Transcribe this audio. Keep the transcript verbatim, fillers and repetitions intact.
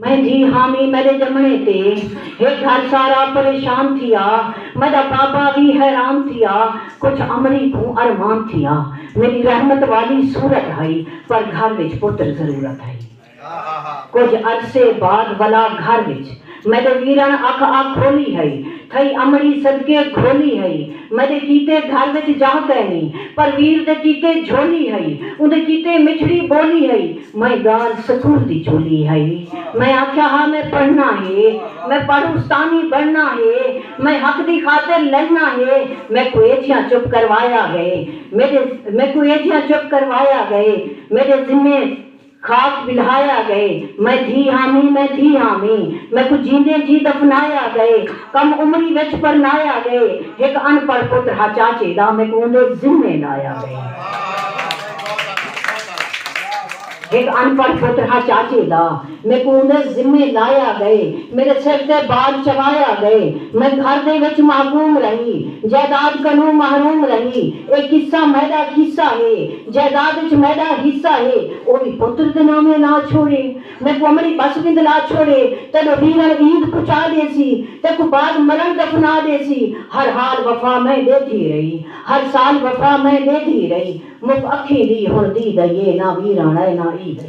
میں دھی ہامی میݙے ڄمݨے تے، ہے گھر سارا پریشان تھیا۔ میݙا بابا وی حیران تھیا، کجھ امڑی کوں ارمان تھیا۔ میݙی رحمت والی صورت ہئی، پر گھر وچ پتر ضرورت ہئی۔ کجھ عرصے بعد ولا گھر وچ میݙے ویرݨ اکھ آ کھولی ہئی، تھئی امڑی صدقے گھولی ہئی۔ میݙے کیتے گھر وچ جاہ کائنی، پر ویر دے کیتے جھولی ہئی، اوندے کیتے مٹھڑی ٻولی ہئی۔ میں ڳالھ سکول دی چولی ہئی۔ میں آکھیا ہا میں پڑھݨا ہے، میں پڑھ استانی بݨݨا ہے، میں حق دی خاطر لڑݨا ہے۔ میکوں ایجھیاں چپ کروایا ڳئے، میݙے، میکوں ایجھیاں چپ کروایا ڳئے، میݙے ذمے خاک ولہایا ڳئے۔ میں دھی ہامی، میں دھی ہامی، میکوں جیندے جی دفنایا ڳئے، کم عمری وچ پرنایا ڳئے۔ ہک اݨ پڑھ پتر ہا چاچے دا، میکوں اوندے ذمے لایا ڳئے۔ ہک اݨ پڑھ پتر ہا چاچے دا، میکوں اوندے ذمے لایا ڳئے۔ میݙے سر تے بار چوایا ڳئے۔ میں گھر دے وچ محکوم رہی، جائیداد کنوں محروم رہی۔ اے قصہ میݙا قصہ ہے، جائیداد وچ میݙا حصہ ہے۔ او وی پتر دے نامے لا چھوڑے، میکوں امڑی بس وندلا چھوڑے۔ تیݙو ویرݨ عید پچا ݙیسی، تیکوں بعد مرݨ دفنا ݙیسی۔ ہر حال وفا میں ݙیدھی رہی، ہر سال وفا میں ݙیدھی رہی۔ مک اکھیں دی ہݨ دید آئی اے، نہ ویرݨ اے نہ عید اے۔